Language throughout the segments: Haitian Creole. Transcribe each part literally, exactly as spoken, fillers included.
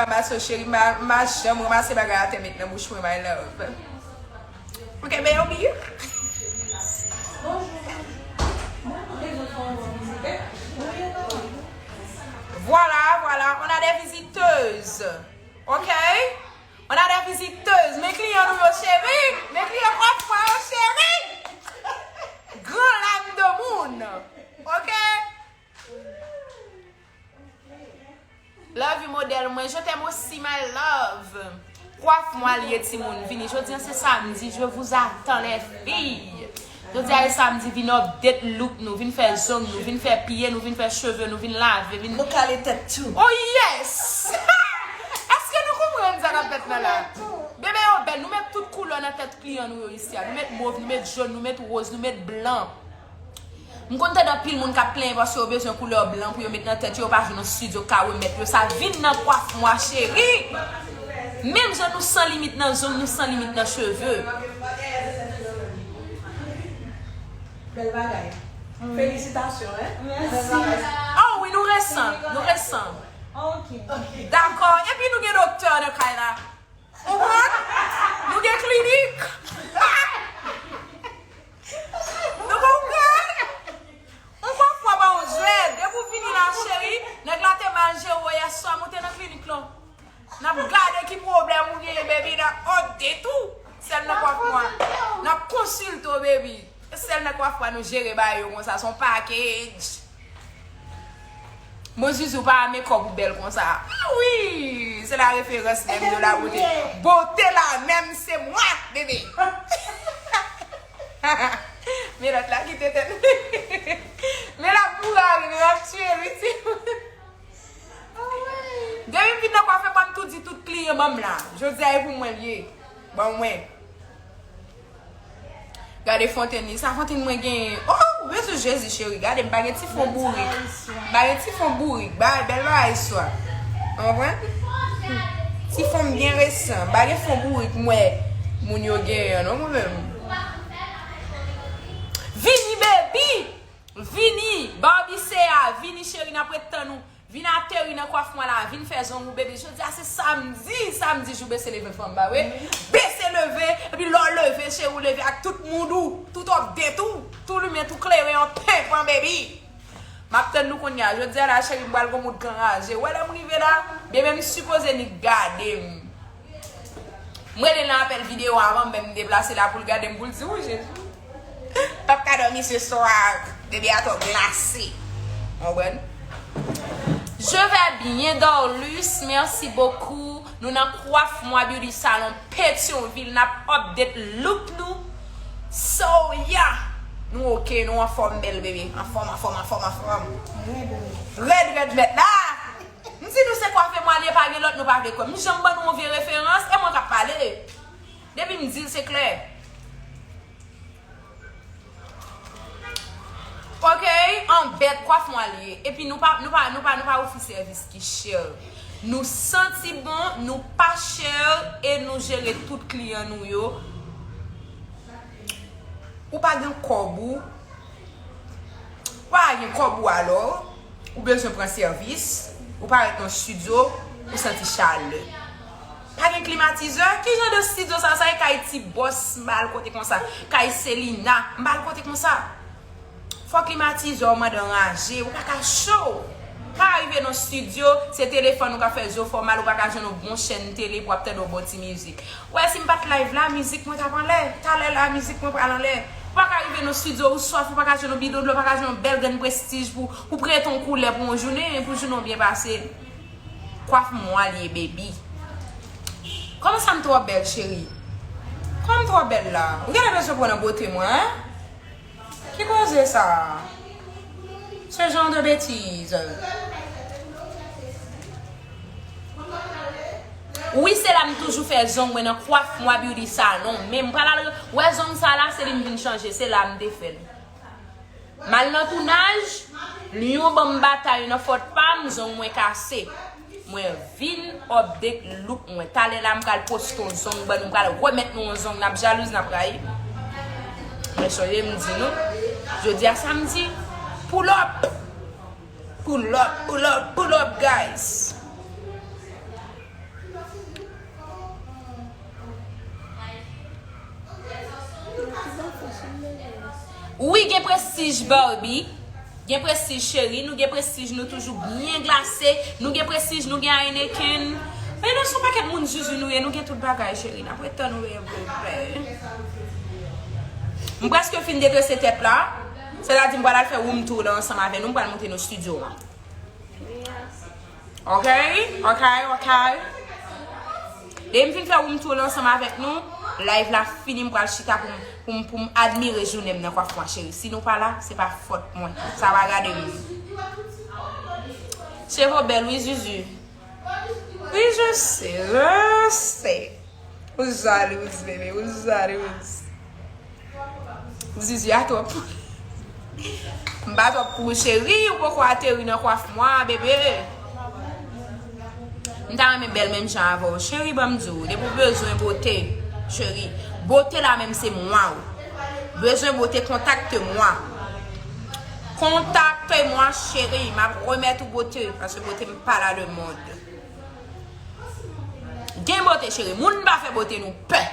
Ramaso cheri, m pa janm ranmase bagay atè met nan bouch mwen, my love. Ok, baby. Voilà, voilà, on a des visiteuses. Ok? On a des visiteuses. Men kliyan nou yo, cheri. Men kliyan kòfwa yo, cheri. Gran lam de moun. Ok? Love you, modèl mwen. Je t'aime aussi, my love. Kwaf mwa l ye, timoun. Vini. Jodi a se samdi. Je vous attends, les filles. Jodi a se samdi. Vin update look nou. Vin fè zong nou. Vin fè pye nou. Vin fè cheve nou. Vin lave. Vin... Nou kale tèt tou. Oh, yes! Èske nou konprann sa k ap fèt nan la? Bebe yo bèl. Nou met tout koulè nan tèt kliyan nou yo isi a. Nou met mov, nou met jòn, nou met woz, nou met blan. M konn tande anpil moun k ap plenyen paske yo bezwen koulè blan pou yo met nan tèt yo, yo pa jwenn yon stidyo k ka remèt yo sa. Vin nan kwaf mwa, cheri. Menm jan nou san limit nan zong, nou san limit nan cheve. Bèl bagay. Felisitasyon, hein? Mèsi. Oh wi, nou resan, nou resan. Ok. Dakò. Epi nou gen doktè nan kay la. Ou konprann? Nou gen klinik. Nou konprann? Ou pa fwa ba w jwèt. Depi w vini la, cheri, nèg la te mal jere w yè swa, moute nan klinik lan. N ap gade ki pwoblèm ou genyen, baby, n ap update ou. Sèl nan kwaf mwa. N ap konsilte w, baby. Sèl nan kwaf mwa nou jere bagay yo konsa, se yon package. Bon, Zuzu, pa make up ou bèl konsa. Ah wi, c'est la référence même de la beauté. Beauté la même, c'est moi, bébé. Men lòt la kite tèt. Men l ap bourare, men l ap tiye l, wi, ti. Depi m vin nan kwafe pa m tou di tout kliyan ban m la. Jodi a e pou mwen l ye. Ban mwen. Gade fontenn li. Sa fontenn mwen genyen. Oh, bezou Jezi cheri. Gade m pa gen ti fon bourik. M pa gen ti fon bourik. Bay bèl bagay swa. Ou konprann? Ti fon m byen resan. M pa gen fon bourik m wè moun yo genyen non mwen menm. Vini baby. Vini. Barbie Sea. Vini cheri n ap ret tann ou. Vin ateri nan kwaf mwa la, vin fè zong ou, baby. Jodi a se samdi, samdi jou bese leve fanm ba wi. Bese leve, epi lè w leve, cheri, ou leve ak tout mood ou, tout update ou, tou limen, tou klere an penpan, baby. M ap tann nou kounye a. Jodi a la, cheri, m pral gon mood k anraje. Wè lè m rive la, bebe m sipoze ni gade m. M rele l nan apèl videyo avan m menm deplase la pou l gade m, pou l di, wi, Jezi. P ap ka dòmi se swa, bebe atò glase. Ou konprann? Je vais bien, Dorlus, merci beaucoup. Nou nan Kwaf Mwa Beauty Salon, Petyonvil, n ap update look nou. So, yeah. Nou ok, nou anfòm, bèl bebe. Anfòm, anfòm, anfòm, anfòm. Rèd, rèd, mèt la. M di nou se kwafe mwa l ye, pa gen lòt nou pa vle kwè. M janm ban nou yon vye referans, e mwen k ap pale. Depi m di l, se klè. Ok, an bèt, kwaf mwa l ye. Epi nou pa, nou pa, nou pa, nou pa ofri sèvis ki chè. Nou santi bon, nou pa chè, e nou jere tout kliyan nou yo. Ou pa gen kòb ou, ou pa gen kòb ou alò, ou bezwen pran sèvis, ou parèt nan estidyo, ou santi chalè. Pa gen klimatizè? Ki jan de estidyo sa? Sa e kay ti bòs, m pa al kote konsa. Kay Selina, m pa al kote konsa. Fò klimatizè w mande anraje, ou pa ka cho. Pa rive nan estidyo, se telefòn ou ka fè zo fè w mal, ou pa ka jwenn yon bon chèn tele pou w ap tande yon bon ti mizik. Ou wè si m pa t live la, mizik mwen t ap anlè. Talè la, mizik mwen pral anlè. Ou pa ka rive nan estidyo, ou swaf, ou pa ka jwenn yon bidon dlo, ou pa ka jwenn yon bèl grenn prestij pou, pou prete yon koulè pou yon jounen, pou jounen w byen pase. Kwaf mwa l ye, baby. Kòman sa m twò bèl, cheri? Kòman m twò bèl la? Ou genlè bezwen pran nan bote mwen, en? Ki koze sa? Ce genre de bêtise. Wi, se la m toujou fè zong mwen nan Kwaf Mwa Beauty Salon. Men m pral al wè zong sa la, se li m vin chanje. Se la m te fè l. M al nan tounaj, Lyon ban m batay nan fòt pa m, zong mwen kase. Mwen vin update look mwen. Talè la, m pral poste yon zong ban nou, m pral remèt nou yon zong. N ap jalouz, n ap rayi. Men sonje m di nou, jodi a samdi, pull up! Pull up, pull up, pull up, guys! Wi, gen prestij, Barbie. Gen prestij, cheri. Nou gen prestij, nou toujou byen glase. Nou gen prestij, nou gen Heineken. Men nou se yon pakèt moun zuzu nou ye, nou gen tout bagay, cheri. N ap ret tan nou veye vre. M prèske fin detrese tèt la. Sètadi m pral al fè room tour la ansanm avè nou. M pral montre nou studio a. Ok, ok, ok. Depi m fin fè room tour la ansanm avèk nou, live la fini, m pral chita pou m, pou m, pou m admire jounen m nan kwaf mwen, cheri. Si nou pa la, se pa fòt mwen. Sa pa gade m. Cheve w bèl, wi, Zuzu. Wi, je sais, je sais. Ou jalouz, bebe, ou jalouz. Zuzu a twòp. M pa twòp pou ou, cheri, ou poko ateri nan kwaf mwen, bebe. M ta renmen bèl menm jan avè w. Cheri, ban m di w, depi w bezwen bote, cheri, bote la menm se mwen ou. Bezwen bote, kontakte mwen. Kontakte mwen, cheri, m ap remèt ou bote, paske bote m pa la le monde. Gen bote, cheri. Moun pa fè bote nou pè.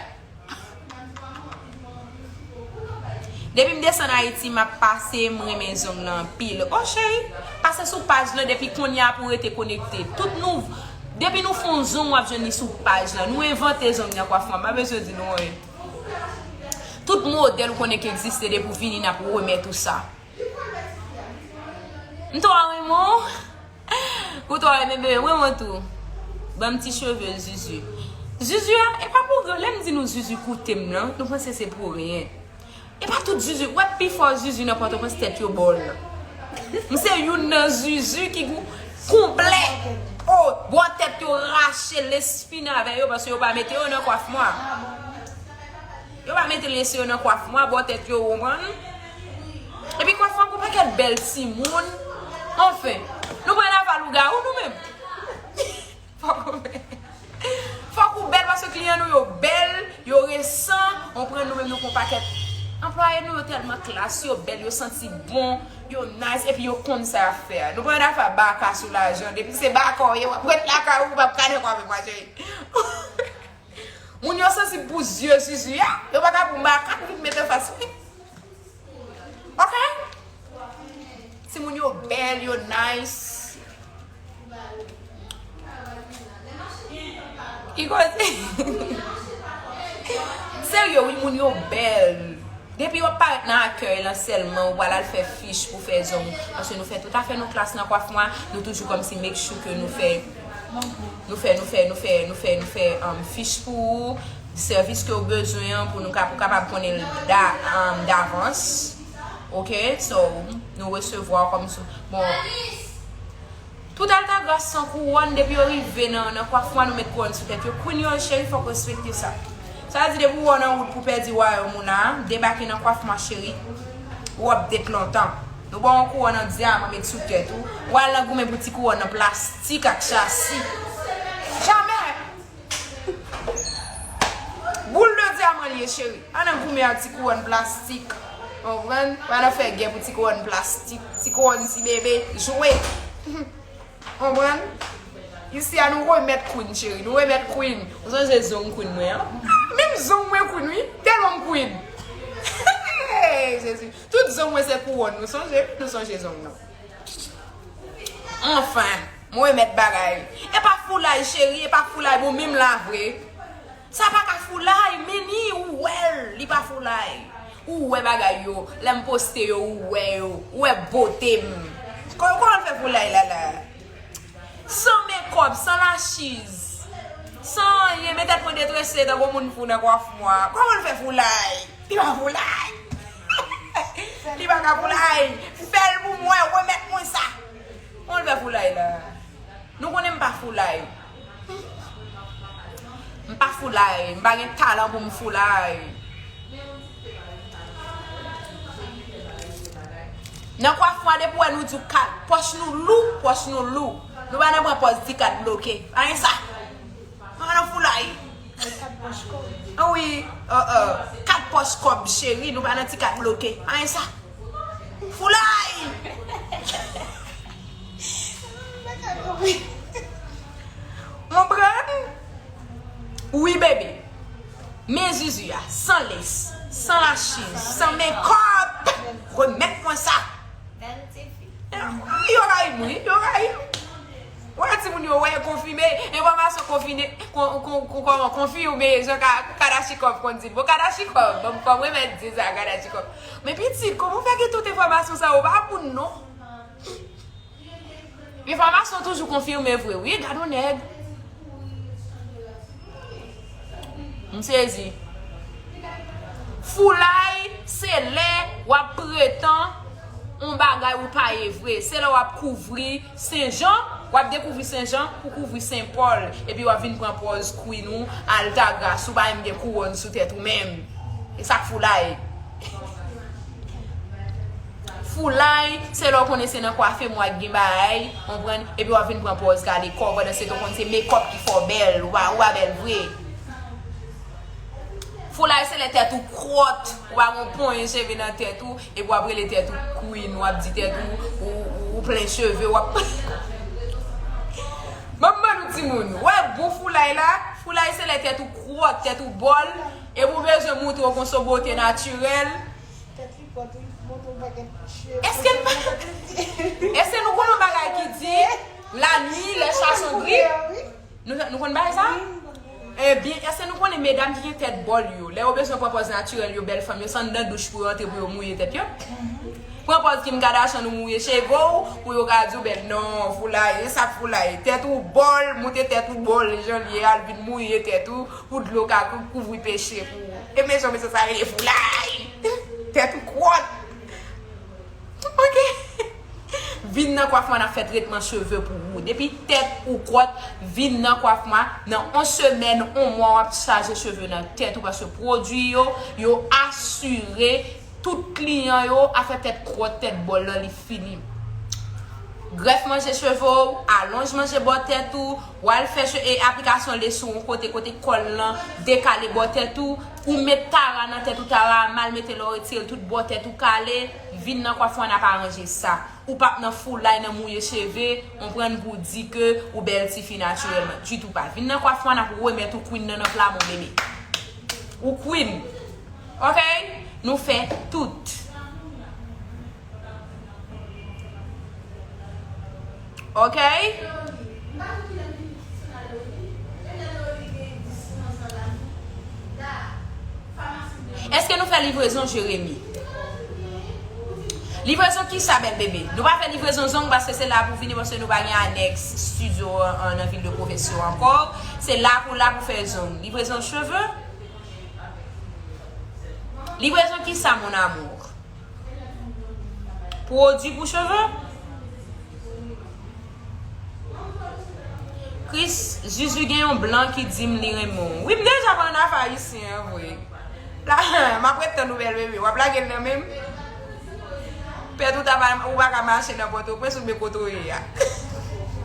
Depi m desann Ayiti, m ap pase, m renmen zong lan anpil. O cheri, pase sou paj lan depi kounye a pou w rete konekte. Tout nou, depi nou fè yon zong, w ap jwenn li sou paj lan. Nou envante zong nan kwaf mwen, m pa bezwen di nou anyen. Tout modèl ou konnen ki egziste, depi w vini, n ap remèt ou sa. M twò renmen w. Ou twò renmen bebe, mwen mwen tou. Ban m ti cheve Zuzu. Zuzu a, e pa pou gran, lè m di nou Zuzu koute m nan, nou panse se pou ryen. E pa tout Zuzu, wè pifò Zuzu nan Pòtoprens tèt yo bòl. M se youn nan Zuzu ki gou konplè. O, bò tèt yo rache, lespin avè yo, paske yo pa mete yo nan kwaf mwen. Yo pa mete lese yo nan kwaf mwen, bò tèt yo, ou konprann? Epi kwaf mwen gon pakèt bèl timoun. Anfen, nou pran afa lougawou nou menm. Fòk ou, fòk ou bèl paske kliyan nou yo bèl, yo resan, ou konprann, nou menm nou gon pakèt anplwaye nou yo tèlman klas, yo bèl, yo santi bon, yo nice, epi yo konn sa y ap fè a. Nou pran afa baka sou lajan, depi se baka w ye, w ap ret lakay ou, ou p ap ka nan kwaf mwen, cheri. Moun yo sansib pou zye Zuzu a. Yo pa ka pou makak vin met anfas mwen. Ok? Timoun yo bèl, yo nice. Ki koze? Serye, wi, moun yo bèl. Depi w ap parèt nan akèy lan sèlman, ou pral al fè fich pou fè zong. Paske nou fè tout afè nou klas nan kwaf mwen, nou toujou kòmsi make sure ke nou fè, nou fè, nou fè, nou fè, nou fè, nou fè, um, fich pou ou, sèvis ke w bezwen an, pou nou ka, pou kapab konnen l da, um, davans. Ok? So, nou resevwa w kòmsi, bon, tout Altagras san kouwòn, depi yo rive nan, nan kwaf mwen, nou met kouwòn sou tèt yo. Queen yo, cheri, fòk respekte sa. Sa vle di, depi w nan wout pou pèdi wayòm ou la, debake nan kwaf mwen, cheri. Ou update lontan. Nou ba w yon kouwòn an dyaman, met sou tèt ou. Ou al nan goumen pou ti kouwòn an plastik ak chasi. Jamè! Boul de dyaman li ye, cheri. Ann nan goumen ak ti kouwòn plastik. Konprann? Pa nan fè gè pou ti kouwòn plastik, ti kouwòn ti bebe, jwe. Konprann? Isi a, nou remèt Queen, cheri. Nou remèt Queen. Ou sonje zong Queen mwen an? Menm zong mwen Queen, wi. Tèlman m Queen. Hey, Jezi. Tout zong mwen se kouwòn. Nou sonje? Nou sonje zong nan. Anfen, mwen remèt bagay. E pa foulay, cheri, e pa foulay, bon, menm la vre. Sa pa ka foulay, men ni ou wè l, li pa foulay. Ou wè bagay yo, lè m poste yo, ou wè yo, ou wè bote m. Kò-, kòman l fè foulay la la? San mekòp, san lachiz, san anyen, men tèt mwen detrese tankou moun fou nan kwaf mwen. Kòman l fè foulay? Li pa foulay. Li pa ka foulay. Fè l pou mwen, remèt mwen sa. Kòman l fè foulay la? Nou konnen m pa foulay. M pa foulay. M pa gen talan pou m foulay. Nan kwaf mwen, depi w wè nou di w kat, pòch nou lou, pòch nou lou. Nou pa nan pran pòz ti kat bloke. Pa gen sa. Pa nan foulay. Wi, kat pòch kòb, cheri, nou pa nan ti kat bloke. Pa gen sa. Foulay! Konprann? Wi, bebe. Men Zuzu a, san les, san lachiz, san mekòp. Yo rayi m, wi, yo rayi m. Wè timoun yo, wè, konfime, enfòmasyon konfime, kon, kon, kon, kòman, konfime, jan Ka-, Kadachikòv konn di l. Bon, Kadachikòv, ban m, ban m remèt di sa, Kadachikòv. Men pitit, kòman w fè gen tout enfòmasyon sa yo? Ou pa moun, non. Enfòmasyon toujou konfime vre, wi, gad yon nèg. M sezi. Foulay, se lè w ap pretan yon bagay ou pa ye vre. Se lè w ap kouvri Sen Jan, w ap dekouvri Sen Jan pou kouvri Sen Pòl. Epi w ap vin pran pòz queen ou, Altagras, ou pa menm gen kouwòn sou tèt ou menm. E sa k foulay. Foulay, se lè w konnen se nan kwafe mwa k gen bagay, konprann, epi w ap vin pran pòz kale kò w, pandan se tan w konn se mekòp ki fè w bèl, ou pa, ou pa bèl vre. Foulay, se lè tèt ou kwòt, ou pa gon ponyen cheve nan tèt ou, epi w ap rele tèt ou queen, w ap di tèt ou, ou, ou, ou plen cheve, w ap Ban m ban nou timoun, wè gou foulay la, foulay se lè tèt ou kwòt, tèt ou bòl, epi w bezwen montre w gon son bote natirèl. Tèt li kwòt, wi, montre w pakèt cheve. Èske n pa, èske nou konn yon bagay ki di, la nuit, les chats sont gris? Nou, nou konn bagay sa? Ebyen, èske nou konnen medam ki gen tèt bòl yo, lè yo bezwen pran pòz natirèl yo, bèl fanm yo, se anndan douch pou yo antre pou yo mouye tèt yo? Pran pòz Kim Kardashian ou mouye cheve w, pou yo ka di w bèl. Non, foulay, e sa k foulay. Tèt ou bòl, moute tèt ou bòl, jan l ye, al vin mouye tèt ou, pou dlo ka kou-, kouvri peche pou ou. E men jan mesye sa rele foulay. Tèt ou kwòt. Ok. Vin nan kwafwa, n ap fè tretman cheve pou ou. Depi tèt ou kwòt, vin nan kwafwa. Nan yon semèn, yon mwa, w ap chaje cheve nan tèt ou, paske pwodui yo, yo asire tout kliyan yo, afè tèt kwòt, tèt bòl lan, li fini. Grèf manje cheve w, alonj manje bò tèt ou, w al fè che-, e, aplikasyon lesi w yon kote, kote kòl lan dekale bò tèt ou, ou met tara nan tèt ou, tara a mal, mete lè w retire l, tout bò tèt ou kale, vin nan kwafwa, n ap aranje sa. Ou p ap nan foulay, nan mouye cheve, konprann, pou di ke ou bèl tifi natirèlman. Ditou pa. Vin nan kwafwa, n ap remèt ou queen nan nan pla men w, bebe. Ou queen. Ok? Nou fè tout. Ok? Èske nou fè livrezon Jeremi? Livrezon kisa, bèl bebe? Nou pa fè livrezon zong paske se la pou vini, paske nou pa gen anèks estidyo an, an, nan vil de pwofesyon ankò. Se la pou, la pou fè zong. Livrezon cheve? Livrezon kisa, mon amour? Pwodui pou cheve? Chris, Zuzu gen yon blan ki di m li renmen w. Wi, m deja pran nan afè ayisyen an vre. La, m ap ret tann ou, bèl bebe. W ap lage l nan men m? Pèt ou ta pa, ou pa ka mache nan Pòtoprens, ou men kote w ye a.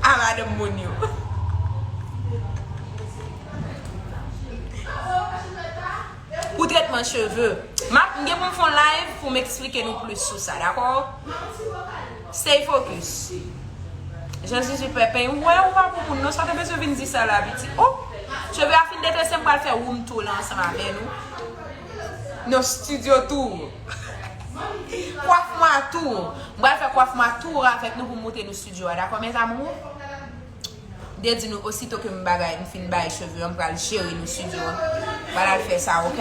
A madanm moun yo. Pou tretman cheve. M ap, m gen pou m fè yon live pou m eksplike nou plis sou sa, dakò? Stay focus. Jan Zuzu pèpè, ou wè ou pa pou moun non, sa w te bezwen vin di sa la, piti. Oh! Cheve a fin detrese, m pral fè room tour la ansanm avè nou. Non, studio tour. Kwaf mwa tour. M pral fè kwaf mwa tour avèk nou pou m montre nou studio a, dakò, mes amours? De di nou, osito ke m bagay, m fin bay cheve an, m pral jere nou studio an. M pral al fè sa, ok?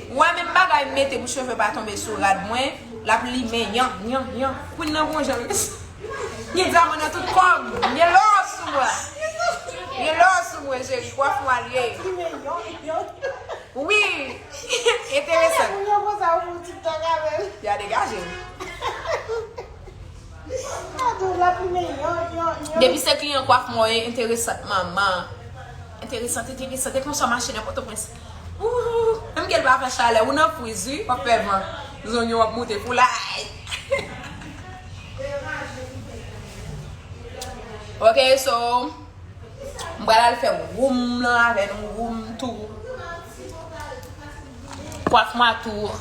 Ou wè menm bagay m mete pou cheve pa tonbe sou rad mwen, l ap limen, yan, yan, yan. Queen nan gon jan. Gen dyaman nan tout kò m. Gen lò sou mwen. Gen lò sou mwen, cheri. Kwaf mwa l ye. Wi. Enteresan. Ya degaje. Depi se kliyan kwaf mwen, enteresant manman. Enteresant, enteresant. E konsa mache nan Pòtoprens. Ouh, menm ke l pa fè chalè, ou nan friz, wi, w ap fè van. Zong yo w ap moute foulay. Ok, so, m pral al fè room lan avè nou, room tour. Kwaf mwa tour.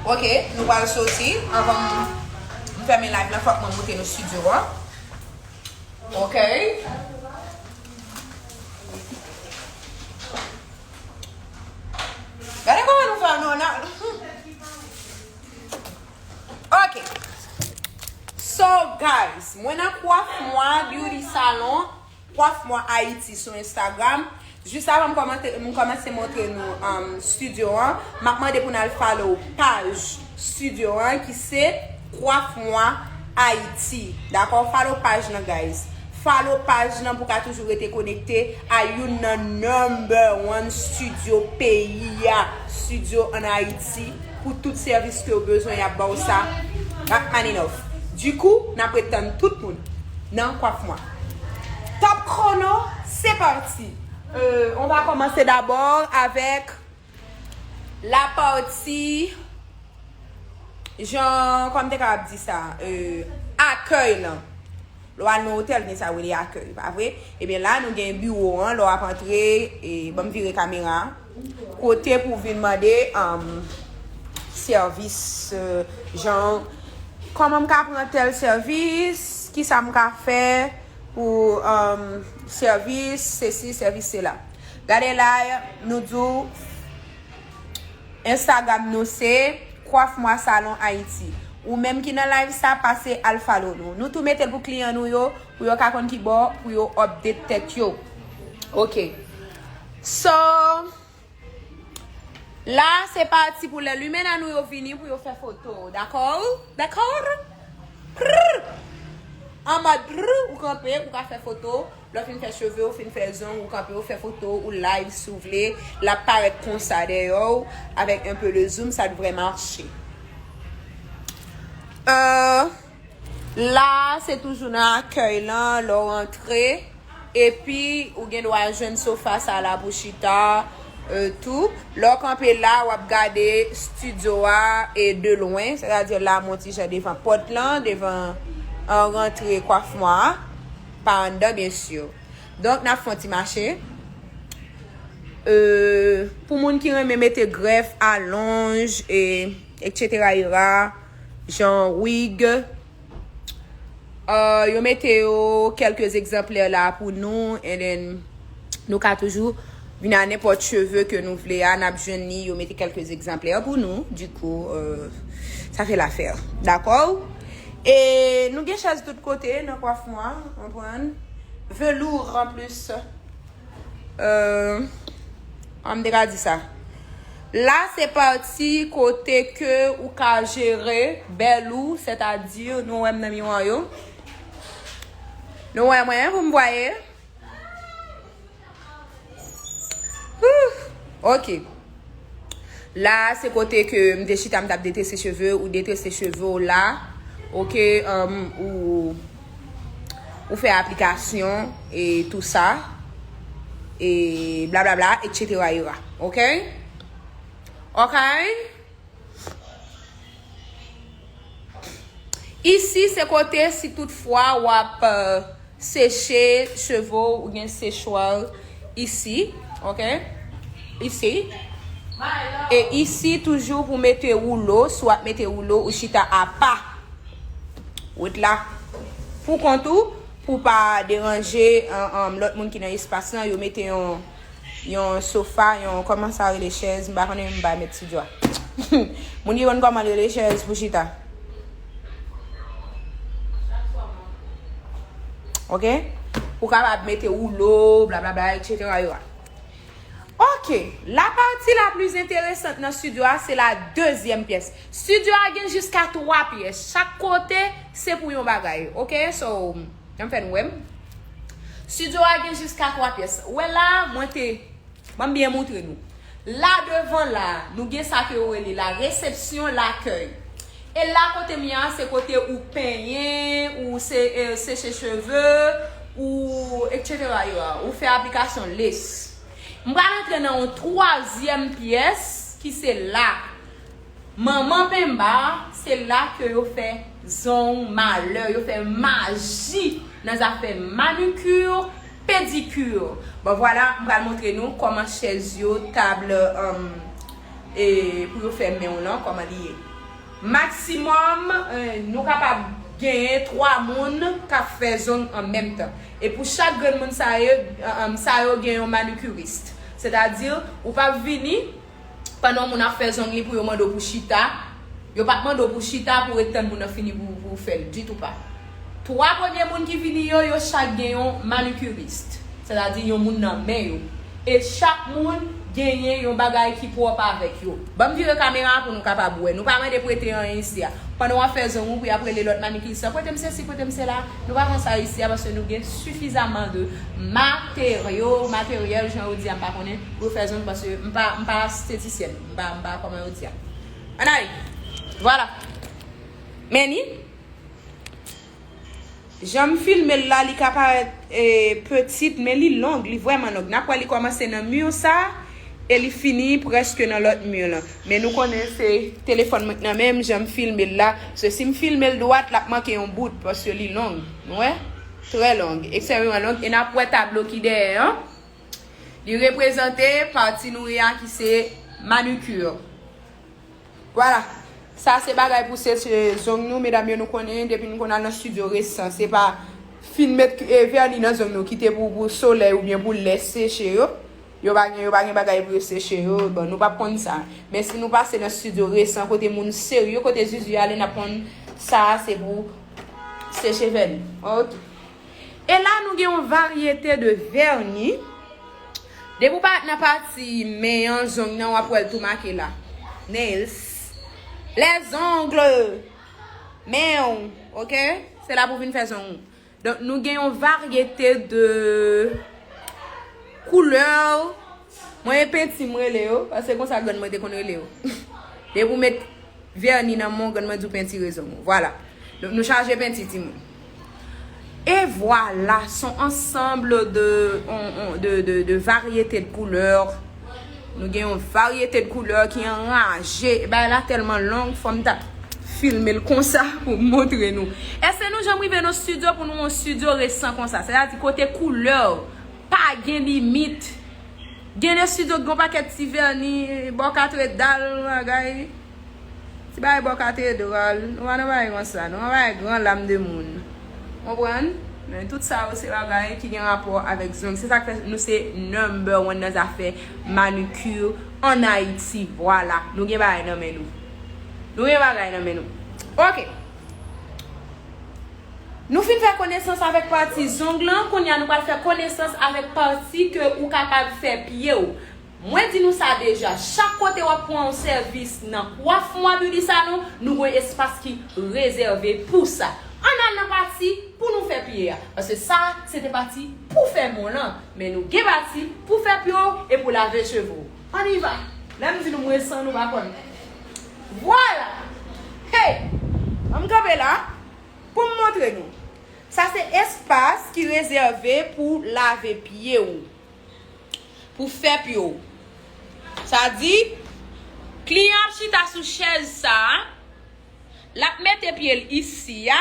Ok, nou pral soti. Anvan m, m fèmen live lan, fòk mwen montre nou studio an. Ok. Gade kòman nou fè, nou, nan, hmm. Ok. So guys, mwen nan Kwaf Mwa Beauty Salon, Kwaf Mwa Ayiti sou Instagram. Jis avan m kòmante- m kòmanse montre nou um, studio an, m ap mande pou n al follow paj studio an ki se Kwaf Mwa Ayiti. Dakò? Follow paj nan, guys. Follow paj nan pou ka toujou rete konekte a youn nan number one studio peyi a, studio an Ayiti, pou tout sèvis ke w bezwen, y ap ba w sa. Rachmaninoff. Du coup, n ap ret tann tout moun nan Kwaf Mwa. Top chrono, c'est parti. Euh, on va commencer d'abord avec la partie, jan, kòman m te kapab di sa, euh, akèy lan. Lè w al nan otèl, gen sa yo rele akèy, pa vre? Ebyen, la, nou gen biwo an, lè w ap antre, e, ban m vire kamera a. Kote pou w vin mande um, sèvis, euh, jan, kòman m ka pran tèl sèvis, kisa m ka fè pou um, sèvis, sesi, sèvis, sela. Gade la, nou di w, Instagram nou se Kwaf Mwa Salon Ayiti. Ou menm ki nan live sa, pase al follow nou. Nou tou mete l pou kliyan nou yo, pou yo ka konn ki bò pou yo update tèt yo. Ok. So, la, se pati pou lè limena nou yo vini pou yo fè foto. Dakò? Dakò? Prrr! An mòd prrr, ou kanpe, ou ka fè foto. Lè w fin fè cheve w, fin fè zong, ou kanpe, ou fè foto, ou live si w vle. L ap parèt konsa dèyè w, avec un peu de zoom, ça devrait marcher. Euh, la, se toujou nan akèy lan, lè w antre. Epi, ou gen dwa jwenn sofa sa la pou chita, euh, tou. Lè w kanpe la, w ap gade studio a e de lwen, sètadi la, m on ti jan devan pòt lan, devan an rantre Kwaf Mwa a, pa anndan, byen si. Donk, n ap fè yon ti mache. Euh, pou moun ki renmen mete grèf, alonj, e, etsetera, jan wig, euh, yo mete yo kèlke egzanplè la pou nou, and then nou ka toujou vin a nenpòt cheve ke nou vle a, n ap jwenn li, yo mete kèlke egzanplè pou nou. Du coup, euh, ça fait l'affaire. Dakò? E nou gen chèz tout kote nan Kwaf Mwa, konprann? Velour an plis. Euh, an m te ka di sa. La, se pati kote ke ou ka jere bèl ou, sètadi, nou wè m nan miwa yo. Nou wè mwen, pou m vwaye. Ouh, ok. La, se kote ke m te chita, m t ap detrese cheve, ou detrese cheve w la. Ok, um, ou, ou fè aplikasyon e tou sa. E blablabla, etsetera. Ok? Ok? Isi, se kote si toutfwa w ap, euh, seche cheve w, ou gen sechwa isi, ok? Isi. E isi, toujou pou mete woulo, si w ap mete woulo, ou chita apa. Ou ret la pou kont ou, pou pa deranje, um, um, lòt moun ki nan espas lan, yo mete yon yon sofa, yon, kòman sa rele, chèz, m pa konnen, m pa mèt studio a. Moun ki konn kòman rele chèz pou chita. Ok? Ou kapab mete woulo, blablabla, etsetera yo a. Ok, la pati la pli enteresant nan studio a, se la dezyèm pyès. Studio a gen jiska twa pyès. Chak kote, se pou yon bagay. Ok, so, ann fè nou wè m. Studio a gen jiska twa pyès. Ou wè la, mwen te, ban m byen moutre nou. La devan la, nou gen sa ke yo rele la resepsyon, lakèy. E la kote m ye a, se kote ou penyen, ou se, eh, seche cheve, ou etsetera yo a. Ou fè aplikasyon lace. M pral antre nan yon twazyèm pyès ki se la. Manman penba, se la ke yo fè zong, malè, yo fè maji nan zafè manikir, pedikir. Bon, vwala, m pral montre nou kòman chèz yo, tab, um, e pou yo fè men w lan, kòman li ye. Maksimòm, eh, nou kapab genyen twa moun k ap fè zong an menm tan. E pou chak grenn moun sa yo, um, sa yo gen yon manikiris. Sètadi, ou p ap vini, pandan yon moun ap fè zong li pou yo mande w pou chita, yo p ap mande w pou chita pou ret tann moun nan fini pou, pou w fè l ditou pa. Twa premye moun ki vini yo, yo chak gen yon manikirist, sètadi yon moun nan men yo. E chak moun genyen yon bagay ki pwòp avèk yo. Ban m vire kamera a pou nou kapab wè. Nou pa mande prete anyen isi a. Pandan w ap fè zong ou, pou y ap rele lòt manikirist la, "Prete m sesi, prete m sela." Nou pa fè sa isi a paske nou gen sifizaman de materyo, materyèl, jan yo di a, m pa konnen, pou yo fè zong paske m pa, m pa estetisyèn. M pa, m pa kòman yo di a. Ann ale. Vwala. Men ni. Jan m filme l la, li ka parèt, e, pitit, men li long, li vrèman long. N ap wè li kòmanse nan mi sa, e li fini prèske nan lòt mi lan. Men nou konnen se telefòn mwen k nan men m, jan m filme l la. Se si m filme l dwat, l ap manke yon bout, paske li long. Nou wè? Trè long, ekstrèmeman long. E n ap wè tablo ki dèyè an. Li reprezante pati nou ye a ki se manikir. Vwala. Sa se bagay pou seche zong nou, medam yo, nou konnen, depi nou konn al nan estidyo resan, se pa fin met, e, vèni nan zong nou, kite pou, pou solèy oubyen pou lè seche yo. Yo pa gen, yo pa gen bagay pou yo seche yo. Bon, nou p ap konn sa. Men si nou pase nan estidyo resan, kote moun serye, kote Zuzu ale, n ap konn sa se pou seche vèni. Ok. E la, nou gen yon varyete de vèni. Depi w pa nan pati men an, zong nan, w ap wè l tou make la. Nails. Les ongles. Men w, ok? Se la pou w vin fè zong ou. Donk, nou gen yon varyete de koulè. Mwen, e penti m rele yo, paske konsa grann mwen te konn rele yo. Depi w met vèni nan men w, grann mwen di w pentire zong ou. Vwala. Donk, nou chaje penti, timoun. E vwala, son ansanble de, on, on, de, de, de varyete de koulè. Nou gen yon varyete de koulè ki anraje. Bagay la tèlman long, fò m ta filme l konsa pou m montre nou. Èske nou janm rive nan estidyo pou nou yon estidyo resan konsa? Sètadi kote koulè pa gen limit. Gen de estidyo ki gen yon pakèt ti vèni, bò katedral, bagay. Ti bagay bò katedral, nou pa nan bagay konsa, nou nan bagay gran lam de moun. Konprann? Men tout sa yo se bagay ki gen rapò avèk zong. Se sa k fè nou se number one nan zafè manikir ann Ayiti. Vwala, nou gen bagay nan men nou. Nou gen bagay nan men nou. Ok. Nou fin fè konesans avèk pati zong lan, kounye a nou pral fè konesans avèk pati ke ou kapab fè pye w. Mwen di nou sa deja, chak kote w ap pran yon sèvis nan Kwaf Mwa Beauty Salon, nou gen espas ki rezève pou sa. Ann al nan pati pou nou fè pye a, paske sa se te pati pou fè men w lan, men nou gen pati pou fè pye w e pou lave cheve w. Ann y va! Lè m di nou mwen san nou pa konn. Vwala! Hey! Ann kanpe la pou m montre nou. Sa se espas ki rezève pou lave pye w. Pou fè pye w. Sa di, kliyan ap chita sou chèz sa a, l ap mete pye l isi a,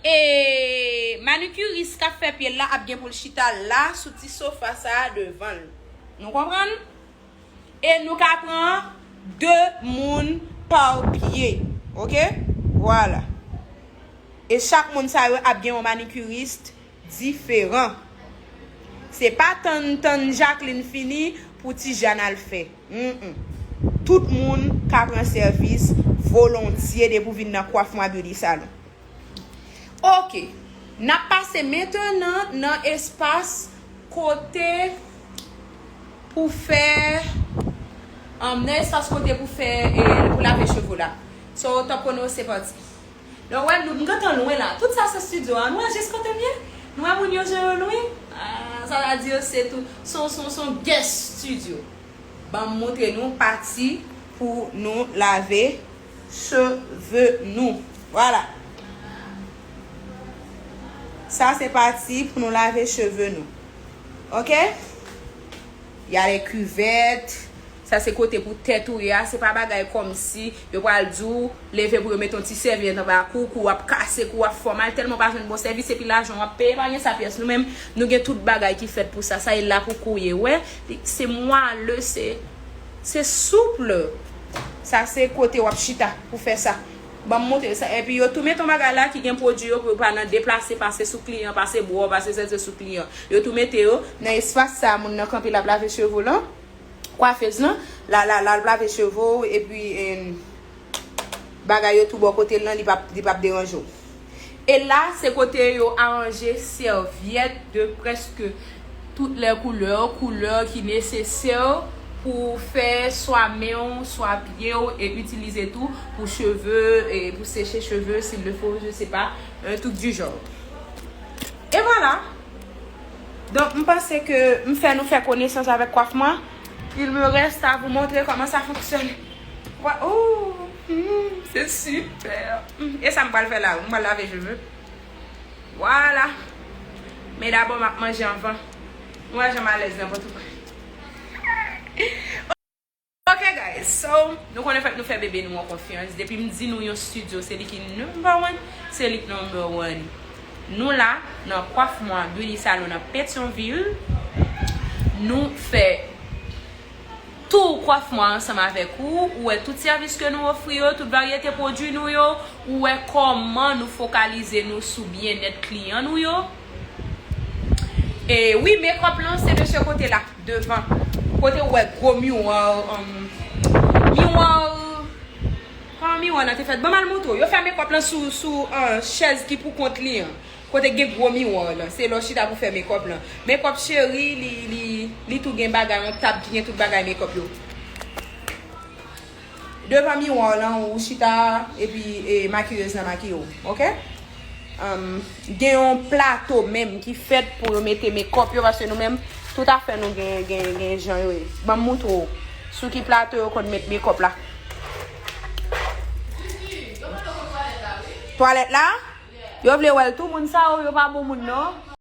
e manikiris k ap fè pye l la ap gen pou l chita la sou ti sofa sa a devan l. Nou konprann? E nou ka pran de moun pa pye. Ok? Vwala. E chak moun sa yo ap gen yon manikiris diferan. Se pa tann, tann Jacqueline fini pou Tijane al fè. Mm-mm. Tout moun ka pran sèvis volontye depi w vin nan Kwaf Mwa Beauty Salon. Ok. N ap pase mentenan nan espas kote pou fè, um, nan espas kote pou fè, e, pou lave cheve w la. So, Top Chrono, se pati. Nou wè, nou, m gentan lwen la. Tout sa se estidyo a. Nou wè jis kote m ye? Nou wè moun yo jan yo lwen? Ah, sa vle di yo se tou, son, son, son guest studio. Ban m montre nou pati pou nou lave cheve nou. Vwala. Sa se pati pou nou lave cheve nou. Ok? Y a les cuvettes. Sa se kote pou tèt ou ye a. Se pa bagay kòmsi yo pral di w leve pou yo mete yon ti sèvyèt anba kou, kou w ap kase, kou w ap fè w mal, tèlman w pa jwenn bon sèvis, epi lajan w ap peye pa gen sa pyès. Nou menm, nou gen tout bagay ki fèt pou sa. Sa e la pou kou w ye. Wè, li, se mwale, se, se souple. Sa se kote w ap chita pou fè sa. Ban m montre sa. Epi yo tou mete yon bagay la ki gen pwodui yo pou yo pa nan deplase, pase sou kliyan, pase bò, pase sèl sou kliyan. Yo tou mete yo nan espas sa moun nan kanpe l ap lave cheve w lan. Kwafez lan, la, la, la, l ap lave cheve w, epi, em, bagay yo tou bò kote l lan, li p ap, li p ap deranje w. E la, se kote yo aranje sèvyèt de prèske tout lè koulè, koulè ki nesesè pou fè swa men w, swa pye w, e itilize tou pou cheve, e pou seche cheve, s'il le faut, je sais pas, un truc du genre. E vwala. Donk, m panse ke m fè nou fè konesans avèk kwaf mwen. Il me reste à vous montrer comment ça fonctionne. Wa-, oh, hmm, c'est super. Hmm, e sa m pral fè la, m pral lave cheve. Vwala. Men dabò, m ap manje anvan. Nou wè jan m alèz nan Pòtoprens. Ok, guys, so, nou konnen fòk nou fè bebe nou an konfyans. Depi m di nou yon studio, se li ki number one, se li ki number one. Nou la, nan Kwaf Mwa Beauty Salon nan Petyonvil. Nou fè tou Kwaf Mwa ansanm avèk ou. Ou wè tout sèvis ke nou ofri yo, tout varyete pwodui nou yo. Ou wè kòman nou fokalize nou sou byennèt kliyan nou yo. E wi, make-up lan, se de se kote la, devan. Kote ou wè gwo miwa, um, miwa, kòman miwa lan te fèt? Ban m al montre w. Yo fè make-up lan sou, sou, uh, chèz ki pou kont li an. Kote gen gwo miwa lan. Se lè w chita pou fè make-up lan. Make-up cheri, li, li, li tou gen bagay, yon tab ki gen tout bagay make-up yo. Devan miwa w lan, ou chita, epi, e, makiyez lan makiye w, ok? Um, gen yon plato menm ki fèt pou yo mete make-up yo, paske nou menm, tout afè nou gen, gen, gen jan yo ye. Ban m moutre w sou ki plato yo konn met make-up la. Twalèt la? Yo vle wè l tou, moun sa yo, yo pa bon moun, non.